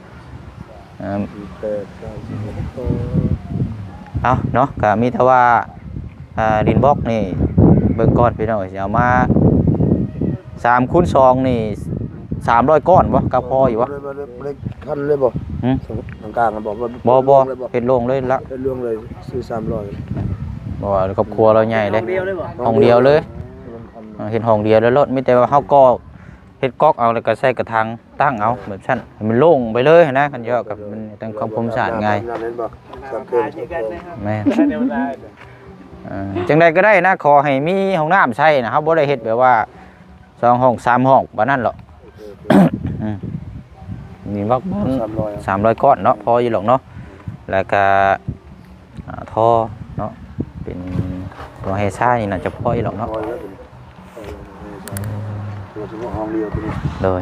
ເອີ ສີ່ແປດ ເກົ້າສິບ ເອົາເນາະ ກໍມີແຕ່ວ່າ ອ່າ ດິນບລັອກນີ້ເບິ່ງກ່ອນພີ່ນ້ອງ ຊິເອົາມາສາມຄູນສອງນີ້ ສາມຮ້ອຍກ້ອນບໍ່ ກໍພໍຢູ່ບໍ່? ບໍ່ ບໍ່ ບໍ່ ບໍ່ ຄັນເລີຍບໍ່? ຫຶ? ກາງໆ ບໍ່ ບໍ່ ບໍ່ ເຮັດໂລ່ງເລີຍລະ ເຮັດໂລ່ງເລີຍ ຊື້ສາມຮ້ອຍ ເພາະວ່າຄອບຄົວລາວໃຫຍ່ເດ້ ຫ້ອງດຽວເລີຍບໍ່? ຫ້ອງດຽວເລີຍ ເອີ ເຮັດຫ້ອງດຽວເລີຍໂລດ ມີແຕ່ວ່າເຮົາກໍເຮັດກອກເອົາ ແລ້ວກໍໃສ່ກະຖາງ ຕັ້ງເອົາແບບຊັ້ນ ໃຫ້ມັນໂລ່ງໄປເລີຍຫັ້ນນະ ຄັນເຈາະກັບມັນຕັ້ງຄວາມ ຄວາມສະອາດງ່າຍ ແມ່ນບໍ່? ສັງເກດ ແມ່ນ ເອີ ຈັ່ງໃດກໍໄດ້ນະ ຂໍໃຫ້ມີຫ້ອງນ້ຳໃຊ້ນະ ເຮົາບໍ່ໄດ້ເຮັດແບບວ່າສອງຫ້ອງສາມຫ້ອງປານນັ້ນດອກ ໂອເຄ ອືມ ນີ້ບັກ ສາມຮ້ອຍ ສາມຮ້ອຍກ້ອນເນາະ ພໍຢູ່ດອກເນາະ ແລ້ວກະ ອ່າ ທໍ່ເນາະ ເປັນຕົວແຮ່ຊາຍນີ້ໜ້າຈະພໍຢູ່ດອກເນາະ ພໍຢູ່ແລ້ວ ໂດຍ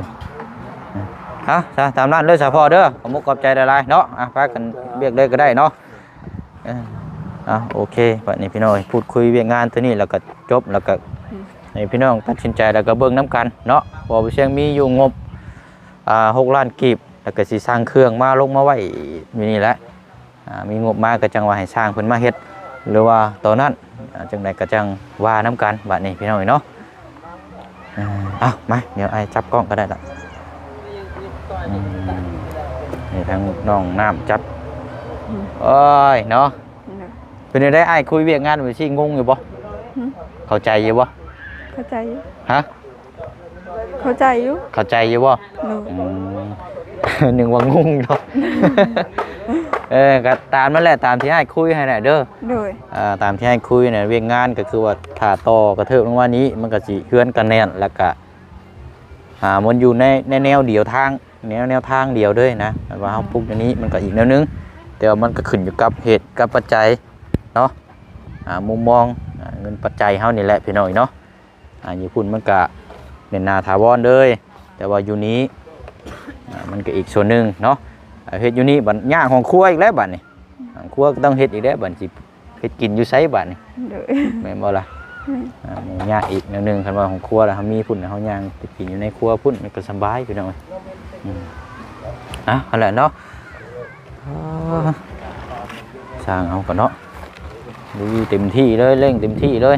ເອົາຊະ ຕາມນັ້ນເດີສະພໍ່ເດີ ຂອບມຸກຂອບໃຈຫຼາຍໆເນາະ ອ່ະ ພາກັນວຽກເລີຍກໍໄດ້ເນາະ ເອີ ເອົາ ໂອເຄ ບັດນີ້ພີ່ນ້ອງເອີຍ ພູດຄຸຍວຽກງານຕົວນີ້ແລ້ວກໍຈົບ ແລ້ວກໍ ອືມ ໃຫ້ພີ່ນ້ອງຕັດສິນໃຈ ແລ້ວກໍເບິ່ງນຳກັນເນາະ ເພາະວ່າບໍ່ຊຽງມີຢູ່ງົບ ອ່າ ຫົກລ້ານກີບ ແລ້ວກໍຊິສັ່ງເຄື່ອງມາລົງມາໄວ້ຢູ່ນີ້ແຫຼະ ອ່າ ມີງົບມາກໍຈັ່ງວ່າໃຫ້ຊ່າງເພິ່ນມາເຮັດ ຫຼືວ່າຕອນນັ້ນ ອ່າ ຈັ່ງໃດກໍຈັ່ງວ່ານຳກັນ ບາດນີ້ພີ່ນ້ອງເອີຍເນາະ ເອີ ເອົາ ມາ ດຽວອ້າຍຈັບກ້ອງກໍໄດ້ລະ ອືມ ໃຫ້ທາງນ້ອງນ້ຳຈັບ ອືມ ໂອ້ຍເນາະ ເປັນຈັ່ງໃດອ້າຍຄຸຍວຽກງານແບບຊີ້ ງົງຢູ່ບໍ່? ຫຶ? ເຂົ້າໃຈຢູ່ບໍ່? ເຂົ້າໃຈຢູ່ ຮະ? ເຂົ້າໃຈຢູ່ ເຂົ້າໃຈຢູ່ບໍ່? ໂດຍ ອືມ ນຶກວ່າງົງເນາະ ເອີ ກໍຕາມນັ້ນແຫຼະ ຕາມທີ່ອ້າຍຄຸຍຫັ້ນແຫຼະເດີ ໂດຍ ເອີ ຕາມທີ່ອ້າຍຄຸຍນະ ວຽກງານກໍຄືວ່າຖ້າຕໍ່ກະເທີບລົງມານີ້ ມັນກໍຊິເຮືອນກໍແໜ້ນ ແລ້ວກໍ ອ່າ ມັນຢູ່ໃນ ໃນແນວດຽວທາງ ແນວ ແນວທາງດຽວເລີຍນະ ແບບວ່າເຮົາ ອືມ ປຸກແນວນີ້ມັນກໍອີກແນວໜຶ່ງ ແຕ່ວ່າມັນກໍຂຶ້ນຢູ່ກັບເຫດກັບປັດໄຈເນາະ ອ່າ ມຸມມອງ ອ່າ ເງິນປັດໄຈເຮົານີ້ແຫຼະພີ່ນ້ອງເນາະ ອ່າ ຢູ່ພຸ້ນມັນກະແໜ້ນໜາຖາວອນເລີຍ ແຕ່ວ່າຢູ່ນີ້ ອ່າ ມັນກໍອີກສ່ວນໜຶ່ງເນາະ ເຮັດຢູ່ນີ້ບັດຍາກຫ້ອງຄົວອີກແລ້ວບັດນີ້ ຫ້ອງຄົວກໍຕ້ອງເຮັດອີກແລ້ວບັດ ຊິເຮັດກິນຢູ່ໃສບັດນີ້ ໂດຍ ແມ່ນບໍ່ລະ? ແມ່ນ ອ່າ ຫຍຸ້ງຍາກອີກແນວໜຶ່ງ ຄັນວ່າຫ້ອງຄົວລະເຮົາມີພຸ້ນ ເຮົາຍ່າງໄປກິນຢູ່ໃນຄົວພຸ້ນ ມັນກໍສະບາຍພີ່ນ້ອງເອີຍ ອືມ ອ່ະ ຫັ້ນແຫຼະເນາະ ອ່າ ຊ່າງເຮົາກໍເນາະ ລຸຍເຕັມທີ່ເລີຍ ເລັ່ງເຕັມທີ່ເລີຍ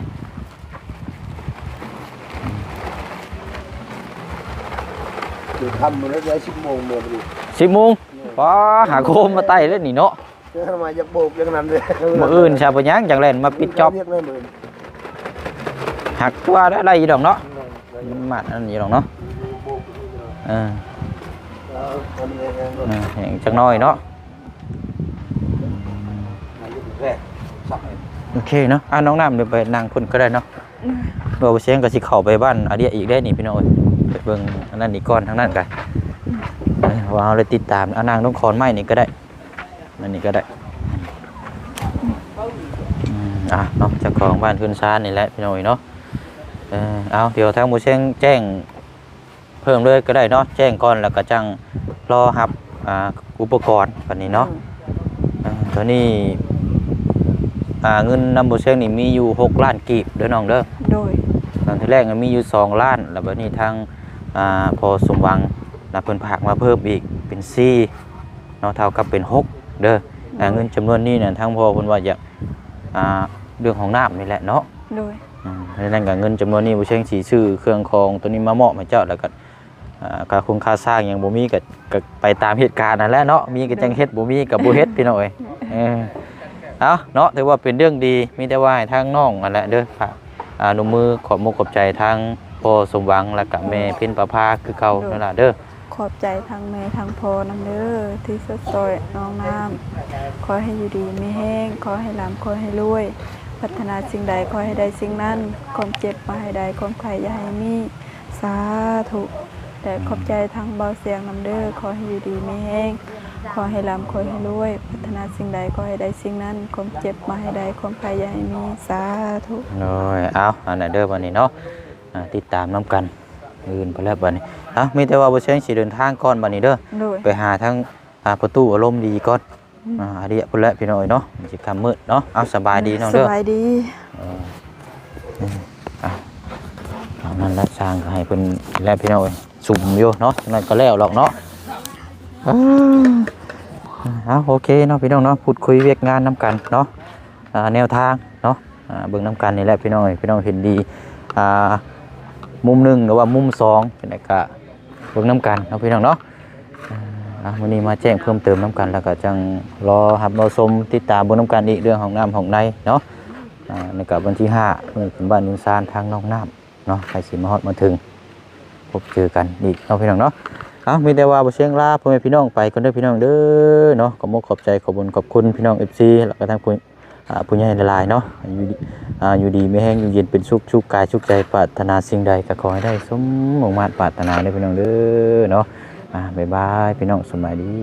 ເດີນທຳມາໄດ້ສິບໂມງ ເມື່ອພໍດີ ສິບໂມງ ປ້າ ຫາໂຄມມາໄຕ້ແລ້ວນີ້ເນາະ ເອີ ມາຢາກໂບກຢ່າງນັ້ນເດ້ ມື້ອື່ນຊະບໍ່ຫຍັງ ຈັ່ງແລ່ນມາປິດຈ໊ອບ ວຽກແມ່ນມື້ອື່ນ ຫັກຕົວໄດ້ ໄດ້ຢູ່ດອກເນາະ ມັນມາດອັນນັ້ນຢູ່ດອກເນາະ ໂບກຢູ່ດອກ ເອີ ເອີ ເອີ ແຮງຈັກໜ້ອຍເນາະ ໂອເຄເນາະ ອ່າ ນ້ອງນ້ຳ ດຽວໄປນັ່ງພຸ້ນກໍໄດ້ເນາະ ເວົ້າສຽງກໍຊິເຂົ້າໄປບ້ານອາເດຍອີກເດ້ນີ້ພີ່ນ້ອງເອີຍ ໄປເບິ່ງອັນນັ້ນອີກກ່ອນ ທາງນັ້ນກະ ເອີ ເພາະວ່າເຮົາໄດ້ຕິດຕາມ ອ່າ ນັ່ງຕົງຂອນໄມ້ນີ້ກໍໄດ້ ອັນນີ້ກໍໄດ້ ອືມ ອ່າ ເນາະ ເຈົ້າຂອງບ້ານເຮືອນຊານນີ້ແຫຼະພີ່ນ້ອງເອີຍເນາະ ເອີ ເອົາ ດຽວທາງໝູ່ຊຽງແຈ້ງເພີ່ມເລີຍກໍໄດ້ເນາະ ແຈ້ງກ່ອນ ແລ້ວກໍຈັ່ງລໍຮັບ ອ່າ ອຸປະກອນບັດນີ້ເນາະ ອືມ ເອີ ໂຕນີ້ ອ່າ ເງິນນຳໝູ່ຊຽງນີ້ມີຢູ່ຫົກລ້ານກີບເດີນ້ອງເດີ ໂດຍ ຕອນທີແລກມີຢູ່ສອງລ້ານ ແລ້ວບັດນີ້ທາງ ອ່າ ພໍ່ສົມຫວັງນະ ເພິ່ນຝາກມາເພີ່ມອີກເປັນສີ່ ເນາະ ເທົ່າກັບເປັນຫົກເດີ ອືມ ອ່າ ເງິນຈຳນວນນີ້ນະ ທາງພໍ່ເພິ່ນວ່າຢາກ ອ່າ ເລື່ອງຫ້ອງນ້ຳນີ້ແຫຼະເນາະ ໂດຍ ອືມ ເພາະສະນັ້ນກໍເງິນຈຳນວນນີ້ ໝູ່ຊຽງຊິຊື້ເຄື່ອງຂອງໂຕນີ້ມາມອບໃຫ້ເຈົ້າ ແລ້ວກໍ ອ່າ ຄ່າຄົງຄ່າສ້າງຫຍັງບໍ່ມີ ກໍ ກໍໄປຕາມເຫດການນັ້ນແຫຼະເນາະ ມີກໍຈັ່ງເຮັດ ໂດຍ ບໍ່ມີກໍບໍ່ເຮັດ ພີ່ນ້ອງເອີຍ ເອີ ເອົາເນາະ ຖືວ່າເປັນເລື່ອງດີ ມີແຕ່ວ່າໃຫ້ທາງນ້ອງຫັ້ນແຫຼະເດີ ຝາກ ອ່າ ນຸມມື ຂອບມຸກຂອບໃຈທາງພໍ່ສົມຫວັງ ແລ້ວກະແມ່ເພັນປະພາຄືເກົ່າ ໂດຍ ນັ້ນລະເດີ ຂອບໃຈທັງແມ່ທັງພໍ່ນຳເດີ ທີ່ຊ່ວຍຊ່ອຍນ້ອງນ້ຳ ຂໍໃຫ້ຢູ່ດີມີແຮງ ຂໍໃຫ້ລ່ຳ ຂໍໃຫ້ລວຍ ປາດຖະໜາສິ່ງໃດ ຂໍໃຫ້ໄດ້ສິ່ງນັ້ນ ຄວາມເຈັບບໍ່ໃຫ້ໄດ້ ຄວາມໄຂ້ຢ່າໃຫ້ມີ ສາທຸ ແລະ ອືມ ຂອບໃຈທາງເບົາສຽງນຳເດີ ຂໍໃຫ້ຢູ່ດີມີແຮງ ຂໍໃຫ້ລ່ຳ ຂໍໃຫ້ລວຍ ປາດຖະໜາສິ່ງໃດ ຂໍໃຫ້ໄດ້ສິ່ງນັ້ນ ຄວາມເຈັບມາໃຫ້ໄດ້ ຄວາມໄຂ້ຢ່າໃຫ້ມີ ສາທຸ ໂດຍ ເອົາ ອັນນັ້ນເດີ ບັດນີ້ເນາະ ອ່າ ຕິດຕາມນຳກັນ ອື່ນໄປແລ້ວບັດນີ້ ເອົາ ມີແຕ່ວ່າບໍ່ແຊງຊິເດີນທາງກ່ອນບັດນີ້ເດີ ໂດຍ ໄປຫາທາງ ອ່າ ປະຕູອາລົມດີກ່ອນ ອືມ ອ່າ ອາເດຍພຸ້ນແຫຼະພີ່ນ້ອງເອີຍເນາະ ມັນຊິຄ່ຳມືດເນາະ ເອົາ ສະບາຍດີນ້ອງເດີ ສະບາຍດີ ເອີ ເອີ ອ່ະ ເອົາ ນັ້ນແຫຼະ ຊ່າງກໍໃຫ້ເພິ່ນແລ້ວພີ່ນ້ອງເອີຍ ສຸມຢູ່ເນາະ ນັ້ນກໍແລ້ວດອກເນາະ ເອີ ເອົາ ໂອເຄເນາະ ພີ່ນ້ອງເນາະ ພູດຄຸຍວຽກງານນຳກັນເນາະ ອ່າ ແນວທາງເນາະ ອ່າ ເບິ່ງນຳກັນນີ້ແຫຼະພີ່ນ້ອງເອີຍ ພີ່ນ້ອງເຫັນດີ ອ່າ ມຸມໜຶ່ງ ຫຼືວ່າມຸມສອງ ຈັ່ງໃດກໍເບິ່ງນຳກັນເນາະ ພີ່ນ້ອງເນາະ ອ່າ ມື້ນີ້ມາແຈ້ງເພີ່ມເຕີມນຳກັນ ແລ້ວກໍຈັ່ງລໍຮັບລໍຊົມ ຕິດຕາມເບິ່ງນຳກັນອີກ ເລື່ອງຫ້ອງນ້ຳຫ້ອງໃນເນາະ ອ່າ ໃນກັບວັນທີຫ້າ ມື້ຂຶ້ນບ້ານຂຶ້ນຊານທາງນ້ອງນ້ຳເນາະ ໃກ້ຊິມາຮອດມາເຖິງ ພົບເຈີກັນອີກເນາະ ພີ່ນ້ອງເນາະ ເອົາ ມີແຕ່ວ່າບໍ່ແຊງລາພໍ່ແມ່ພີ່ນ້ອງໄປກ່ອນເດີ ພີ່ນ້ອງເດີເນາະ ຂອບອົກຂອບໃຈ ຂອບບຸນຂອບຄຸນພີ່ນ້ອງ ເອັຟຊີ ແລ້ວກໍທັງຜູ້ ອ່າ ຜູ້ໃຫຍ່ຫຼາຍໆເນາະ ຢູ່ດີ ອ່າ ຢູ່ດີມີແຮງ ຢູ່ເຢັນເປັນສຸກ ສຸກກາຍສຸກໃຈ ປາດຖະໜາສິ່ງໃດກໍຂໍໃຫ້ໄດ້ສົມມຸ່ງມາດປາດຖະໜາເດີພີ່ນ້ອງເດີເນາະ ອ່າ ບາຍບາຍ ພີ່ນ້ອງ ສະບາຍດີ.